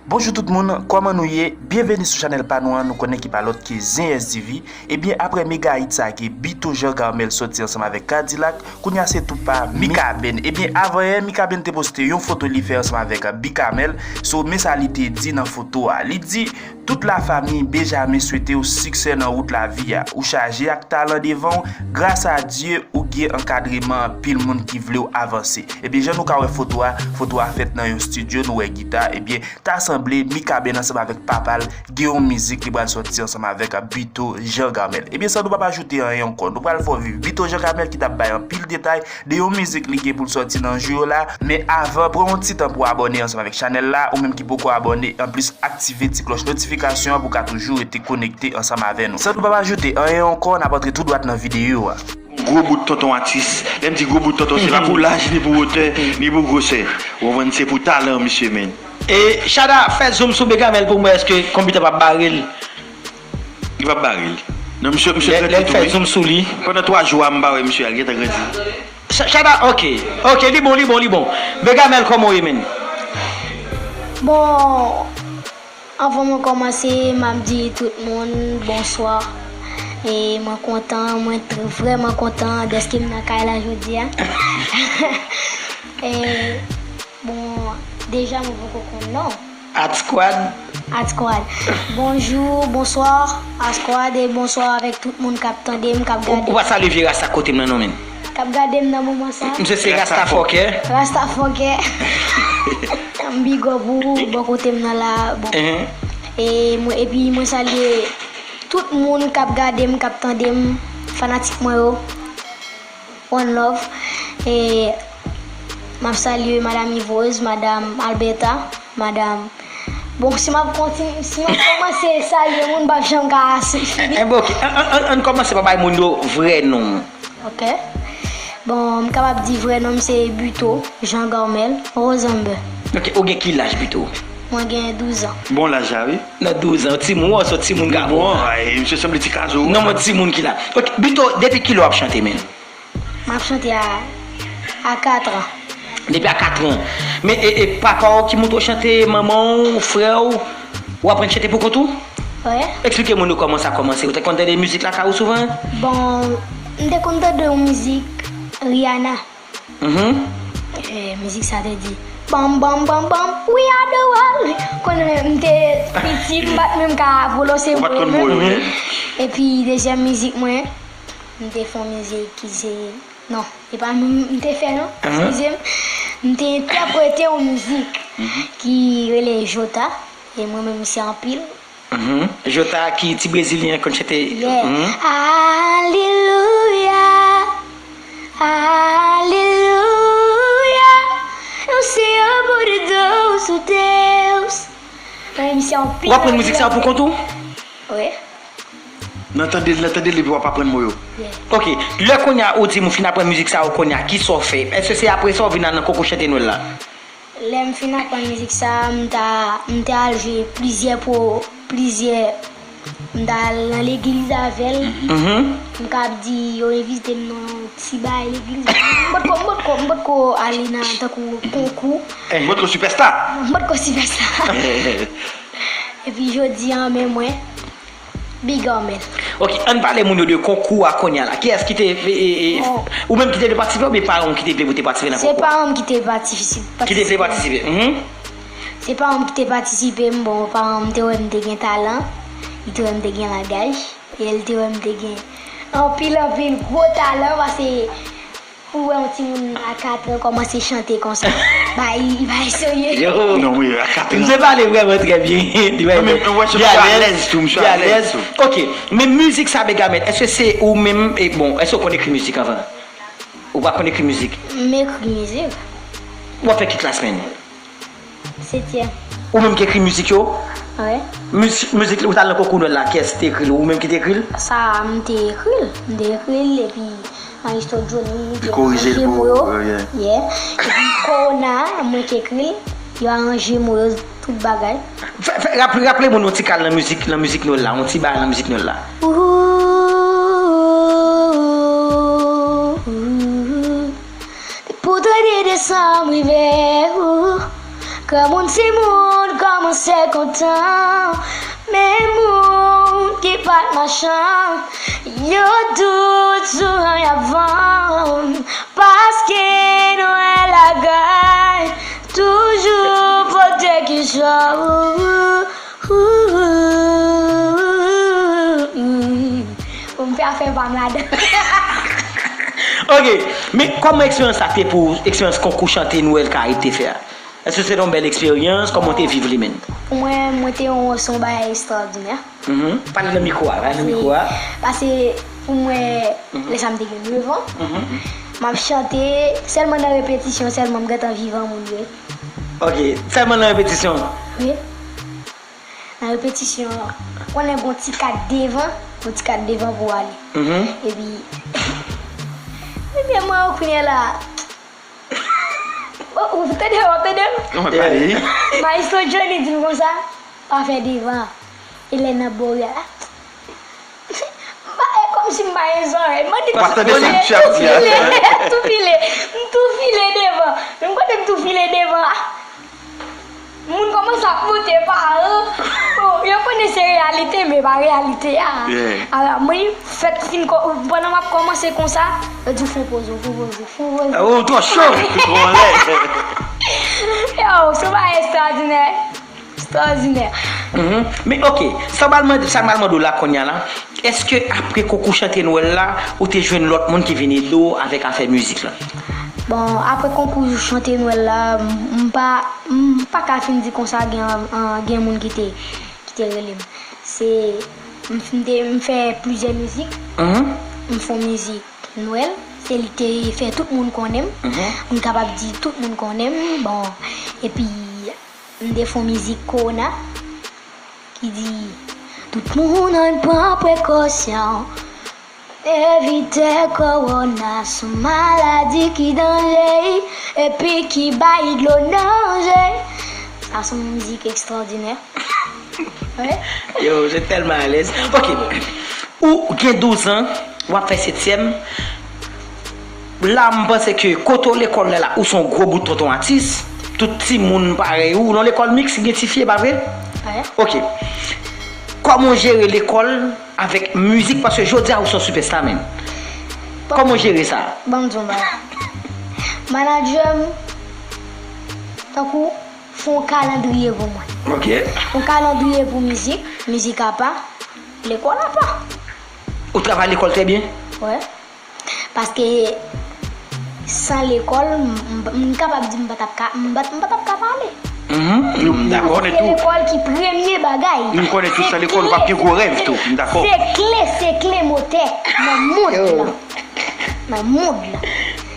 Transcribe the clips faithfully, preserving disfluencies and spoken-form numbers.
Bonjou tout moun, kòman nou ye? Byenveni sou chanèl pa nou an, nou konnen ki pa lòt ke Zen S D V. Ebyen, aprè mega hit sa ke Bito Jean Garmel sòti ansanm avèk Kadilak, kounye a se tou pa Mikaben. Ebyen, avan yè, Mikaben te poste yon foto li fè ansanm avèk Bikamèl. So, men sa li te di nan foto a. Li di, tout lafanmi Benjamin swete w siksè nan wout lavi a. Ou chaje ak talan devan w, gras a Dye, ou gen ankadreman anpil moun ki vle w avanse. Ebyen, jan nou ka wè foto a, foto a fèt nan yon estidyo, nou wè gita, ebyen, ta sanble Mikaben ansanm avèk papa l gen yon mizik li pral sòti ansanm avèk Bito Jean Garmel. Ebyen, san nou p ap ajoute anyen ankò, nou pral fè w viv Bito Jean Garmel ki t ap bay anpil detay de yon mizik li gen pou l sòti nan jou yo la. Men avan, pran yon ti tan pou abòne ansanm avèk chanèl la, ou menm ki poko abòne, anplis aktive ti klòch notifikasyon an pou w ka toujou rete konekte ansanm avè nou. San nou p ap ajoute anyen ankò, n ap antre tou dwat nan videyo a. Gwo bout tonton atis. Lè m di gwo bout tonton, se pa pou laj, ni pou wotè, ni pou gwosè. Ou konprann, se pou talan misye, men. E Chada, fè zoom sou Begamel pou mwen, èske konpita p ap bare l? Li p ap bare l. Non, misye, misye Lè, lè l fè zoom sou li. Pandan twa jou a, m pa wè misye a gentan grandi. Cha-, Chada, ok. Ok, li bon, li bon, li bon. Begamel, kòman w ye, men? Bon, anvan mwen kòmanse, m ap di tout moun bonswa. E mwen kontan, mwen tr-, vrèman kontan dèske m nan kay la jodi a. E, bon, deja mwen poko konn non. Art Squad. Art Squad. Bonjou, bonswa, Art Squad, e bonswa avèk tout moun k ap tande m, k ap Ou, gade. Ou pa salye vye rasta kote m nan non, men. K ap gade m nan moman sa. Misye se Rasta Fòkè. Rasta Fòkè. M big up ou, bò kote m nan la, bon. Ehe. E mwen, epi mwen salye tout moun k ap gade m, k ap tande m, fanatik mwen yo. One love. E m ap salye Madam Yvrose, Madam Alberta, Madam. Bon, si m ap kontinye, si m ap kòmanse salye moun, m p ap janm ka ase fini. Eh, bon, ok. Ann, ann, ann, ann kòmanse pa bay moun yo vrè non. Ok. Bon, m kapab di vrè non m se Buteau Jean Garmel Rosember. Ok, ou gen ki laj, Buteau? Mwen gen douz an. Bon laj la, wi. Nan douz an, timoun, ou se timoun gabo. Bon, ay, misye sanble ti kazo. Non, mwen timoun ki la. Ok, Buteau, depi kilè w ap chante, men? M ap chante a, a kat an. Depi a kat an. Men, e, e papa w ki montre w chante, manman w, frè w, ou aprann chante pou kont ou? Wi. Eksplike moun yo kòman sa kòmanse. Ou te konn tande mizik lakay ou souvan? Bon, m te konn tande yon mizik Rihanna. Mhm. E, mizik sa te di, bam, bam, bam, bam, we are the world. Konnen m te piti, m pa t menm ka pwononse mo yo menm. Ou pa t konn mo yo, yeah. Epi, dezyèm mizik mwen, m te fè yon mizik ki se, non, e pa m, m te fè, non, eskize m. M te entèprete yon mizik ki rele Jota, e mwen menm se anpil. Mhm. Jota ki ti brezilyen konn chante. Yeah. Mhm. Aleluya, aleluya, eu sei o poderoso Deus. Mwen menm se anpil. Ou aprann mizik sa pou kont ou? Wi. Nan tande l, nan tande l, epi w ap aprann mo yo. Yeah. Ok, lè kounye a ou di m ou fin aprann mizik sa yo kounye a, kisa w fè? Èske se apre sa ou vin al nan konkou chante Nwèl la? Lè m fin aprann mizik sa, m ta, m te al jwe plizyè po, plizyè, m ta al nan legliz avè l. Mhm. M ka ap di yo envite m nan yon ti bagay legliz. M potko, m potko, m potko ale nan tankou konkou. M potko sipèsta. M potko sipèsta. Epi jodi a, men mwen, Bigamel. Ok, ann pale moun yo de konkou a kounye a la. Kiyès ki te, e, e, e, ou menm ki te vle patisipe oubyen paran w ki te vle pou te patisipe nan konkou a? Se paran m ki te patisipe. Ki te vle patisipe? Mhm. Se paran m ki te patisipe, m, bon, paran m te wè m te gen talan, li te wè m te gen langaj, e li te wè m te gen anpil, anpil gwo talan, paske Pou wè yon timoun a kat an kòmanse chante konsa, bay, bay serye. Yo. Non, wi, a kat an. Misye pale vrèman trè byen. Li bay. Non, men, wè, se li alèz tou, misye alèz tou. Ok, men mizik sa, Begamel, èske se ou menm, e, bon, èske ou konn ekri mizik anvan? Ou pa konn ekri mizik? M ekri mizik. Ou ap fè ki klas, menm? Setyèm. Ou menm ki ekri mizik yo? Wi. Mizik, mizik ou t al nan konkou Nwèl la, kiyès ki te ekri l? Ou menm ki te ekri l? Sa, m te ekri l. M te ekri l, epi Maestro Johnny te aranje mo yo. Yeah. Epi Corona, mwen ki ekri l. Yo aranje mo yo, tout bagay. Fè, fè, raple, raple moun yon ti kal nan mizik, nan mizik Nwèl la, yon ti bagay nan mizik Nwèl la. Pou trannde desanm rive, granmoun, timoun, kòmanse kontan. Men moun ki pa t machan, yo dout sou jan y ap vann. Paske Nwèl la kay toujou pote kisa. Ou m fè afè pa m ladan. Ok, men kòman eksperyans sa te pou ou, eksperyans konkou chante Nwèl Karib te fè a? Èske se te yon bèl eksperyans? Kòman w te viv li menm? Pou mwen, mwen te yon, se yon bagay ekstraòdinè. Mhm. Pale nan mikwo a, pale nan mikwo a. Paske pou mwen, lè sa m te gen nèf an, m ap chante, sèlman nan repetisyon, sèlman m gentan vivan moun yo. Ok, sèlman nan repetisyon? Wi. Nan repetisyon an, ou konnen gon ti kad devan, gon ti kad devan pou w ale. Mhm. Epi, premyèman, kounye a la, ou tande, w ap tande m? Non, mwen pale. Maestro Johnny di m konsa, pa fè devan. E lè n ap bò ri a la, m pa, e kòmsi m pa gen zòrèy. M mande m tou file, m tou file, m tou file devan. Menm kote m tou file devan a, moun kòmanse ap monte pa an. Bon, yo konnen se reyalite, men pa reyalite a. Alò, mwen, fèt fin, pandan m ap kòmanse konsa, yo di w fè yon poze, fè yon poze, fè yon poze. Ou twò cho, ou twò anlè. Yo, se yon bagay ekstraòdinè. Ekstraòdinè. Mhm. Men ok, sa m pral mande, sa m pral mande w la kounye a la, èske apre konkou chante Nwèl la, ou te jwenn lòt moun ki vin ede w avèk afè mizik la? Bon, apre konkou chante Nwèl la, m pa, m pa ka fin di konsa gen, gen moun ki te, ki te rele m. Se, m, m te, m fè plizyè mizik. Mhm. M fè yon mizik Nwèl, se li ki te fè tout moun konnen m. Mhm. M kapab di tout moun konnen m. Bon, epi, m te fè yon mizik Kowona ki di, tout moun ann pran prekosyon, evite kowona, se yon maladi ki danje epi ki bay dlo nan je. Sa se yon mizik ekstraòdinè. Wi. Yo, je tèlman alèz. Ok. Ou gen douz an, w ap fè setyèm. La, m panse ke kote w lekòl la, la, ou se yon gwo bout tonton atis. Tout timoun parèy ou. Nan lekòl miks, gen tifi, e pa vre? Wi. Ok. Kòman w jere lekòl avèk mizik? Paske jodi a, ou se yon sipèsta, menn. Kòman w jere sa? Ban m di w yon bagay. Manadjè m, tankou, fè yon kalandriye pou mwen. Ok. Yon kalandriye pou mizik, mizik apa, lekòl apa. Ou travay lekòl trè byen? Wi. Paske san lekòl, m, m, m kapab di m pa t ap ka, m pa, m pa t ap ka pale. Mhm. M dakò. Se lekòl ki premye bagay. M konnen tou, san lekòl, ou p ap gen gwo rèv tou. M dakò. Se kle, se kle motè nan mond lan. Nan mond lan.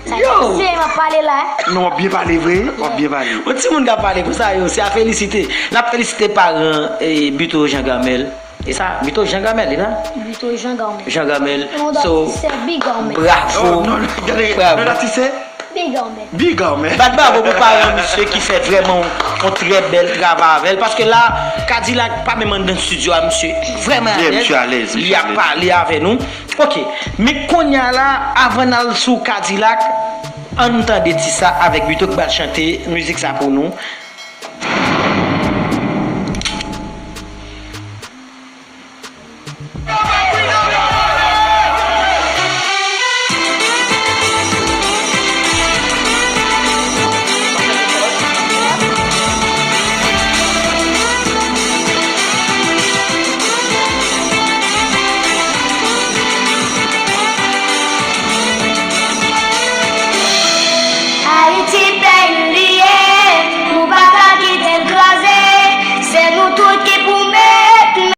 Sa se m ap pale la. Non, w ap byen pale vre, w ap byen pale. Yon timoun k ap pale konsa, yo, se a felisite. N ap felisite paran, eh, Buteau Jean Gamel. E sa, Buteau Jean Gamel, li la? Buteau Jean Gamel. Jean Gamel. So, bravo. Bravo. Big Armel. Big Armel. Bat bravo pou paran misye ki fè vrèman yon trè bèl travay avè l. Paske la, Kadilak pa menm anndan estidyo a, misye vrèman alèz. Li ap pale avè nou. Ok. Men kounye a la, avan n al sou Kadilak, ann tande ti sa avèk Buteau k pral chante mizik sa pou nou.